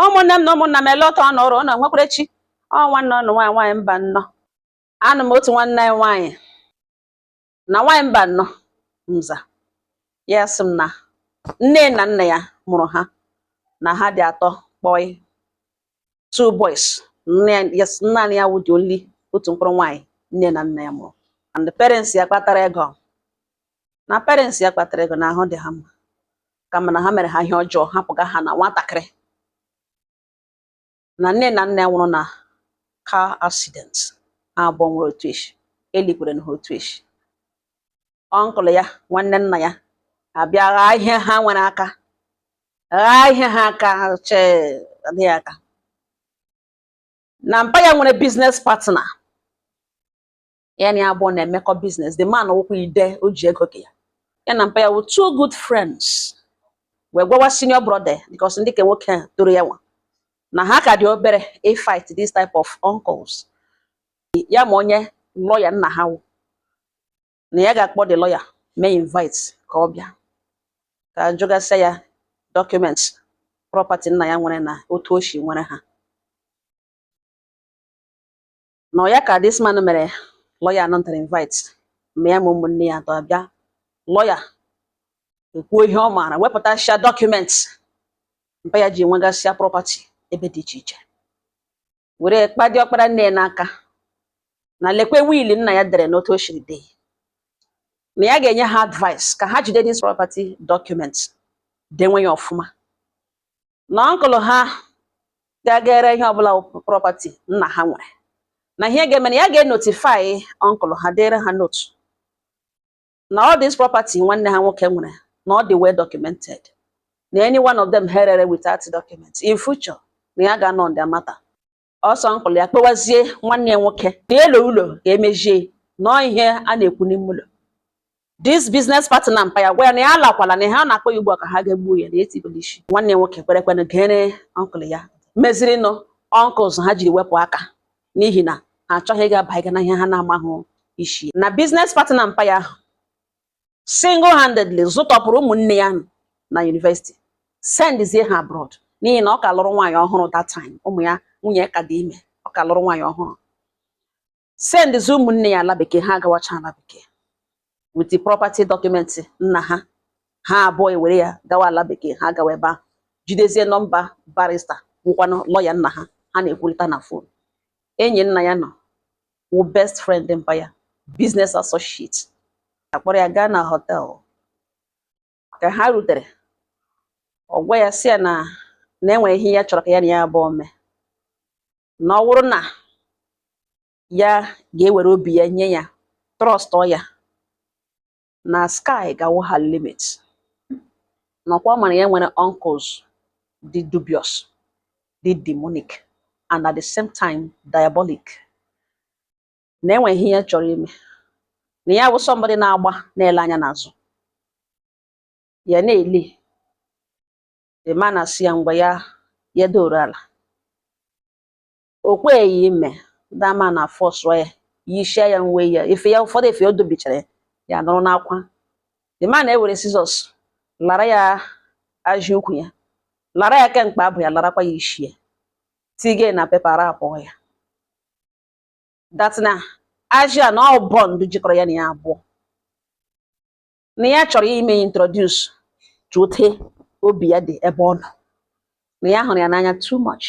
Ụmụnne m na ụmụnna m, ele ọtọ nọrọ ụnụ nwekwara chi. Ọ nwanne ọnụ nwaanyị, nwaanyị mba nnọọ. Anụ m otu nwanne anyị nwaanyị na nwaanyị mba nnọọ nza ya sị m na nne na nna ya mụrụ ha na ha dị atọ kpọị, two boys. Nne ya, yes, naanị ya wụ the only otu mkpụrụ nwaanyị nne na nna ya mụrụ. And the parents ya kpatara ego, na parents ya kpatara ego na ahụ dị ha mma, kama na ha mere ha ihe ọjọọ, hapụga ha na nwatakịrị, na nne na nna ya nwụrụ na car accident. Ha abụọ nwụrụ otu echi, elikwere na ha otu echi. Uncle ya, nwanne nna ya, abịa ghaa ihe ha nwere aka, ghaa ihe ha aka chee adịghị aka. Na mpa ya nwere business partner, ya na ya abụọ na-emekọ business. The man wụkwa ide, o ji ego ka ya. Ya na mpa ya wụ two good friends, wee gwawa senior brother, because ndị ke nwoke a toro ya nwa na ha ka dị obere ị fight this type of uncles. Ya ma onye lawyer nna ha wụ, na ya ga-akpọ the lawyer, mee invite ka ọ bịa ka jụgasịa ya documents property nna ya nwere na otu o si nwere ha. Na ya ka this man mere lawyer anọntara invite ma ya ma ụmụnne ya atọ abịa. Lawyer ekwuo ihe ọ maara, wepụtasịa documents mpa ya ji nwegasịa property ebe dị iche iche, were kpadị ọkpara nne ya n'aka na lekwe will nna ya dere n'otu o siri dee, na ya ga-enye ha advice ka ha jide this property documents, denwe ya ọfụma, na uncle ha ga-agere ihe ọbụla wụ property nna ha nwere, na ihe ga-eme na ya ga-enotify uncle ha, dere ha note na all this property nwanne ha nwoke nwere na ọ dị well documented, na any one of them herere without document in future, na ya ga-anọ on their matter. Ọsọ uncle ya kpewazie nwanne ya nwoke na elo ụlọ ka emejie nọọ ihe a na-ekwu n'ime ụlọ. This business partner mpa ya gwa ya na ya alakwala, na ha na-akpọ ya ugbu a ka ha ga-egbuo ya na etibụla isi. Nwanne ya nwoke kwere kwenụ gere uncle ya, mezirinụ uncles ha jiri wepụ aka, n'ihi na ha achọghị ịga banye na ihe ha na-amahụ isi. Na business partner mpa ya ahụ single handedly zụtọpụrụ ụmụnne ya na university, sendizie ha abroad, n'ihi na ọ ka lụrụ nwaanyị ọhụrụ that time. Ụmụ ya, nwunye ya ka dị ime, ọ ka lụrụ nwaanyị ọhụrụ, sendizie ụmụnne ya ala bekee. Ha agawacha ala bekee with the property document nna ha. Ha abụọ ewere ya gawa ala bekee. Ha gawa ebe ahụ, jidezie nọmba barrister nwụkwanụ lọya nna ha. Ha na-ekwurịta na phone. Enyi nna ya nọ wụ best friend mpa ya, business associate, akpọrọ ya gaa na hotel. Ka ha rutere, ọ gwa ya sị ya na na enwere ihe ya chọrọ ka ya na ya abụọ mee, na ọ bụrụ na ya ga-ewere obi ya nye ya, trust ya, na sky ga-awụ her limit. Nakwa ọ mara ya nwere uncles dị dubious, dị demonic and at the same time diabolic, na enwe ihe ya chọrọ ime, na ya bụ somebody na-agba na-ele anya n'azụ ya na-ele. The man asị ya ngwa, ya ya doro ala, o kweghị ime. That man na force ya, yishia ya nwe ya efe ya, ụfọdụ efe o dobichara ya, ya nọrọ n'akwa. The man ewere scissors lara ya ajị ukwu ya, lara ya kemkpa abụ ya, larakwa ya isi ya, tige na paper rapụ ya, that na ajị a na ọ bond jikọrọ ya na ya abụọ, na ya chọrọ ime introduce to ote obi ya dị ebe ọ nọ, na ya hụrụ ya n'anya too much,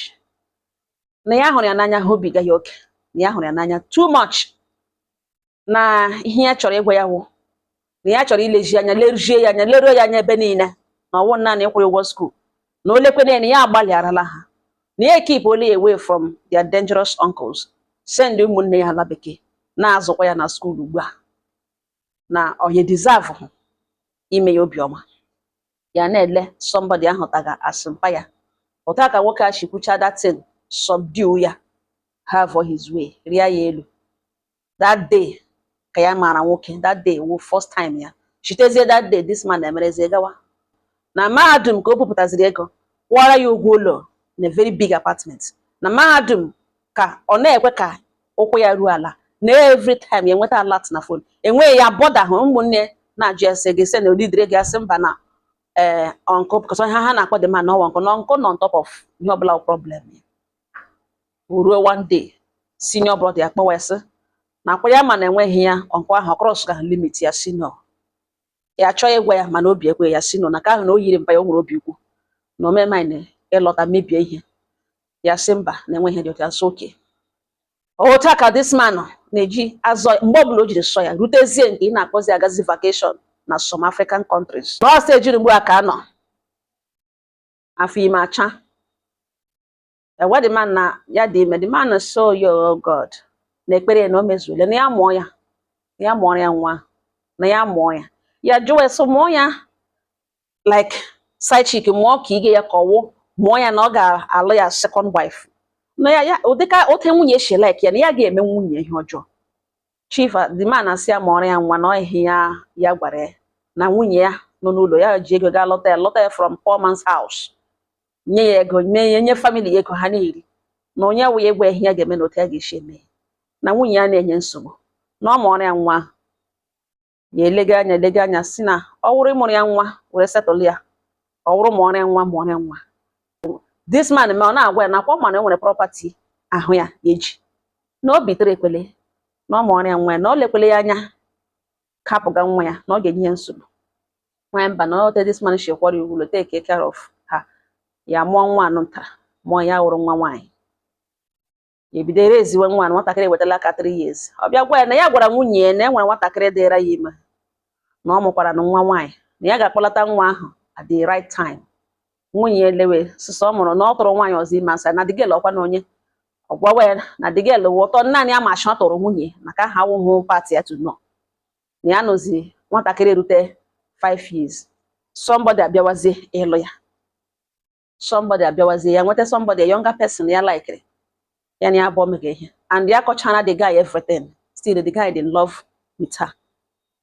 na ya hụrụ ya n'anya hụbiga ya oke, na ya hụrụ ya n'anya too much, na ihe ya chọrọ ịgwa ya wụ na ya chọrọ ilezi anya, leruzie ya anya, leruo ya anya ebe niile, na ọwụ naanị ịkwụrụ ụgwọ school, na o lekwene na ya agbalịarala ha, na ya keep only away from their dangerous uncles, send ụmụnne ya ala bekee, na-azụkwa ya na school ugbu a, na ọ ya deserve hụ ime ya obiọma. Ya na-ele somebody ahụtaga asị mpa ya ụta ka nwoke a si kwucha that thing, subdue ya, have for his way, rịa ya elu. That day ka ya mara nwoke, that day wụ first time ya chitezie. That day this man emerezie gawa na mahadum ka o bupụtaziri ego kwụọrọ ya ụgwọ ụlọ na very big apartment na mahadum, ka ọ na-ekwe ka ụkwụ ya ruo ala, na every time ya enweta alert na phone, enweghị ya bọda hụ ụmụnne na-ajụ ya sị gị sị na olidere gị, asị mba, na Ee, uncle, because ha na-akpọ the man na ọwa uncle, na uncle nọ on top of ihe ọbụla wụ problem ya. O ruo one day, senior brother ya kpọwa ya, sị na akwa ya ma na enweghị ya uncle ahụ cross ga limit ya. Si no, ya chọọ ịgwa ya, mana obi ekwe ya. Si no, na ka ahụ na o yiri mpa ya, o nwere obi ukwu na omemine ịlọta mebie ihe. Ya sị mba, na enweghị dị otu ya. Sị oke otu a ka this man na-eji azọ mgbe ọbụla o jiri sọ ya rutezie nke ị na-akpọzi agazi vacation na some African countries. Na ọ sị ejiri ugbu a ka anọ afọ ime acha ewe the man na ya dị ime. The man so yo, oh God, na ekpere ya na o mezuole, na ya mụọ ya, na ya mụọrọ ya nwa, na ya mụọ ya. Ya jụọ ya sị mụọ ya like side chick, mụọ ka ige ya ka ọwụ mụọ ya na ọ ga-alụ ya second wife, na ya ya ụdịka ote nwunye si like ya, na ya ga-eme nwunye ihe ọjọọ. Chief, the man asị ya mụọrọ ya nwa, na ọ ihe ya ya gwara ya na nwunye ya nọ n'ụlọ ya ji ego gaa lọta ya, lọta ya from poor man's house, nye ya ego, nye ya, nye family ya ego ha na-eri, na onye wụ ya egwa ihe ya ga-eme na otu ya ga-esi eme ya, na nwunye ya na-enye nsogbu, na ọ mụọrọ ya nwa. Ya elega anya, elega anya, si na ọ wụrụ ịmụrụ ya nwa were settle ya, ọ wụrụ mụọrọ ya nwa, mụọrọ ya nwa. This man ma ọ na-agwa ya nakwa ọ ma na e nwere property ahụ ya eji na obi tere ekwele na ọ mụọrọ ya nwa ya, na ọ lekwele ya anya kapụga nwa ya, na ọ ga-enye ya nsogbu. Nwa mba, na ote this man shi kwọrọ iwu take care of ha. Ya mụọ nwa anụ ntara mụọ ya, wụrụ nwa nwaanyị. Ya ebido ereziwe nwa na nwatakịrị ewetala aka 3 years. Ọ bịa gwa ya na ya gwara nwunye ya na e nwere nwatakịrị dịra ya ime, na ọ mụkwara na nwa nwaanyị, na ya ga-akpọlata nwa ahụ at the right time. Nwunye ya elewe sịsọ ọ mụrụ na ọ tụrụ nwaanyị ọzọ ime, asa na the girl ọkwa na onye ọ gwawa ya na the girl wụ ụtọ naanị ya ma ọ tụrụ nwunye maka aha awụhụ party ya to know na ya nọzi. Nwatakịrị erute 5 years, somebody abịawazie ịlụ ya, somebody abịawazie ya nweta somebody, a younger person ya likere ya, na ya abụọ mega ihe, and ya kọchara the guy everything. Still the guy dị in love with her,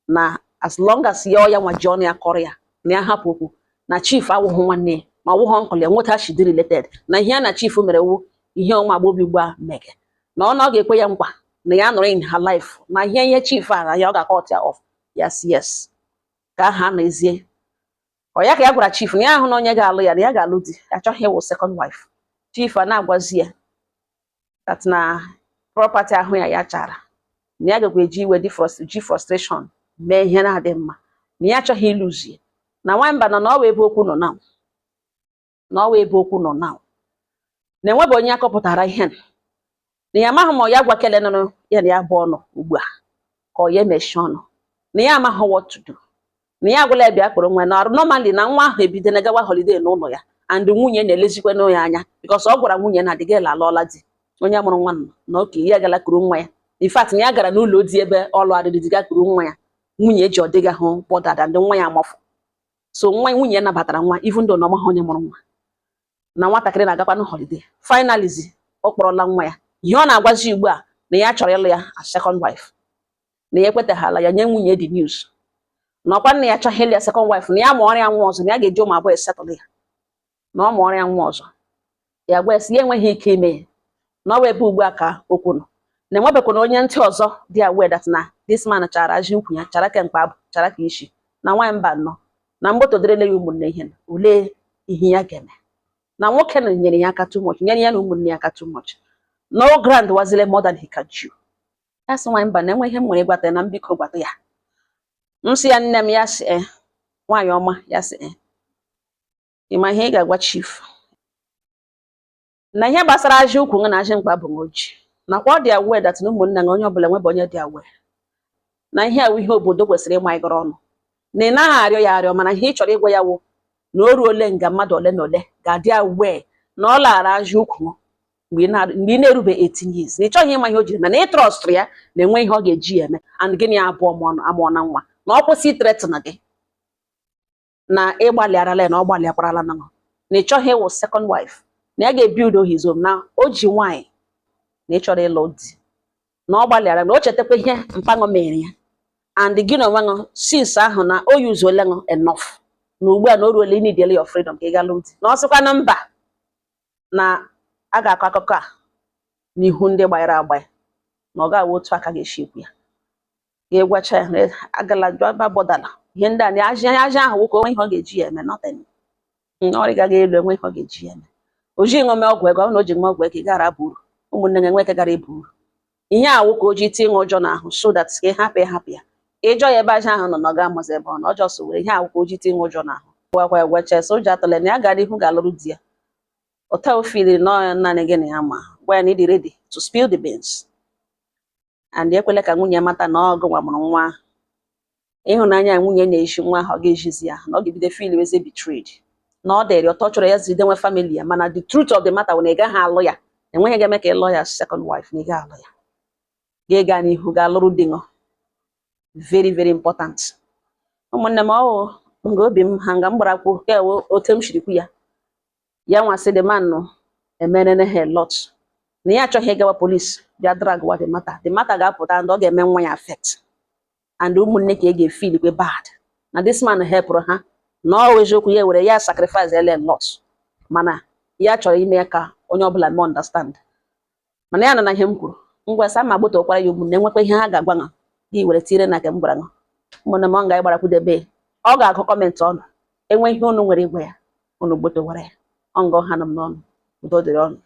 na as long as ya ọ ya nwa ji ọnụ ya kọrọ ya na ya hapụ okwu na chief awụghị nwanne ya, ma ọwụghị uncle ya nweta shi dị related, na ihe ya na chief mere wu ihe ọnwa agbọbi ugbu a mege, na ọ na ọ ga-ekwe ya nkwa na ya nọrọ in her life, na ihe ihe chief a na ya ọ ga-cut ya off. Yes, yes, ka aha na ezie ọ ya ka ya gwara chief na ya ahụ na onye ga-alụ ya, na ya ga-alụ di, achọghị ịwụ second wife. Chief a na-agwazi ya that na property ahụ ya ya chara, na ya gakwa eji iwe dị ji frustration mee ihe na-adị mma, na ya achọghị ịlụzie na nwamba nọ na ọwa ebe okwu nọ now, na ọwa ebe okwu nọ now, na enwebe onye akọpụtara ihe na ya amaghị ma ọ ya gwa kele nọ ya na ya bụ ọnụ ugbu a ka ọ ya emechi ọnụ, na ya amaghị what to do, na ya agwala ya bịa kpọrọ nwa na normally na nwa ahụ ebido na gawa holiday n'ụlọ ya, and nwunye na-elezikwa ya anya, because ọ gwara nwunye na the girl alụọla di, onye mụrụ nwa nọ na oke ya gala kuru nwa ya. In fact, na ya gara n'ụlọ di ebe ọlụ adịrị di ga kuru nwa ya. Nwunye ji ọdịga hụ bọdada ndị nwa ya amafụ, so nwa nwunye ya nabatara nwa, even though na ọ maghị onye mụrụ nwa, na nwatakịrị na-agakwa na holiday. Finally ọ kpọrọla nwa ya. Ihe ọ na-agwazi ugbu a na ya chọrọ ịlụ ya as second wife, na ya ekwetaghala ya nye nwunye the news na ọkwa nna ya achọghị ịlụ ya second wife, na ya mụọrọ ya nwa ọzọ, na ya ga-eji ụmụ abụọ esettle ya, na ọ mụọrọ ya nwa ọzọ. Ya gwa ya sị ya enweghị ike ime ya, na ọ bụ ebe ugbu a ka okwu nọ, na enwebekwana onye ntị ọzọ dị aware that na this man chara ajị ukwu ya chara kemkpa abụ chara ka isi na nwaanyị mba nọ na mgbotoderele ya ụmụnne ihe na olee ihe ya ga-eme, na nwoke na nyere ya aka too much, nyere ya na ụmụnne ya aka too much, no ground wazile more than he can chew. Ya sị nwaanyị mba na enwe ihe m nwere ịgwata ya na mbiko gwata ya. M sị ya nne m, ya sị eh, nwaanyị ọma, ya sị eh, ị ma ihe ị ga-agwa chief na ihe gbasara ajị ukwu na ajị mkpa bụ oji, nakwa ọ dị aware that na ụmụnne na onye ọbụla nwebe onye dị aware na ihe a wụ ihe obodo kwesịrị ịma ịgọrọ ọnụ, na ị naghị arịọ ya arịọ, mana ihe ị chọrọ ịgwa ya wụ na o ruole nga mmadụ ole na ole ga-adị aware na ọ lara ajị ukwu mgbe ị na-erube 18 years, na ị chọghị ịma ihe o jiri, mana ị trustụrụ ya na enwe ihe ọ ga-eji ya eme, and gịnị ya abụọ amụọ na nwa, na ọ kwụsị ithreaten gị, na ịgbalịarala ya, na ọ gbalịakwarala na na ị chọghị ịwụ second wife, na ya ga-ebuild his home, na o ji nwaanyị, na ị chọrọ ịlụ di, na ọ gbalịara, na o chetakwa ihe mpanụ mere ya, and gị na onwe ṅụ since ahụ na o yuzuola ṅụ enough, na ugbu a na o ruola ị your freedom ka ị gaa lụ di, na ọ sịkwa na mba, na a ga-akọ akụkọ a n'ihu ndị gbanyere agbanye, na ọ ga-awụ otu aka ga-esi ekwu ya. Ga-egwacha ya na agala jụọ bọdala. Ihe ndị a na aja aja ahụ nwoke onwe ihe ọ ga-eji ya eme, nothing. Ọ rịgaghị elu enwe ihe ọ ga-eji ya eme. O jighị ṅụme ọgwụ ego. Ọ na o ji ṅụọ ọgwụ ego, ị gara aba uru, ụmụnne gị enwe ike gara ebu uru. Ihe awụ ka o ji tinye ụjọ n'ahụ so that ka ị hapụ ịhapụ ya. Ịjọ ya ebe aja ahụ nọ na ọ ga-amazi ebe ọ nọ. Ọjọọ so were ihe awụ ka o ji tinye ụjọ n'ahụ. Gwakwa ya, gwacha sị ụjọ atụla na ya gara ihu ga-alụrụ di ya. Ụta o fili nọ naanị gị na ya, ma gwa ya na ịdị ready to spill the beans and ekwela ka nwunye mata na ọ gụnwa mụrụ nwa ahụ. Ịhụnanya nwunye na-eji nwa ahụ, ọ ga-ejizi ya na ọ ga-ebido feel weze betrayed na ọ dịrị ọtọ chọrọ ya zide nwe family ya. Mana the truth of the matter bụ na ị gaghị alụ ya. Enweghị ga-eme ka ị lụọ ya second wife, na ị gaghị alụ ya. Gị gaa n'ihu gaa lụrụ di ṅụ. Very, very important. Ụmụnne m, ọwụ nga obi m ha nga m gbara kwuo ka ewe otu m siri kwu ya. Ya nwasị the man nọ emerene ha a lot na ya achọghị ịgawa police bịa drag wa the matter. The matter ga-apụta and ọ ga-eme nwa ya affect and ụmụnne ka ị ga-efeel kwe bad na this man helpụrụ ha, na ọ eziokwu ya were ya sacrifice ele a lot, mana ya chọrọ ime ka onye ọbụla mee understand. Mana ya nọ na ihe m kwuru ngwa sa ma gbotokwara ya ụmụnne nwekwa ihe ha ga-agwa ha gị were tire na nke m gwara ha. Ụmụnne m, ọ nga gbarakwudebe ọ ga-agụ comment ọnụ enwe ihe unu nwere igwe ya unu gbotowara ya. Ọ ngọ ha nọ m n'ọnụ. Udo dịrị ọnụ.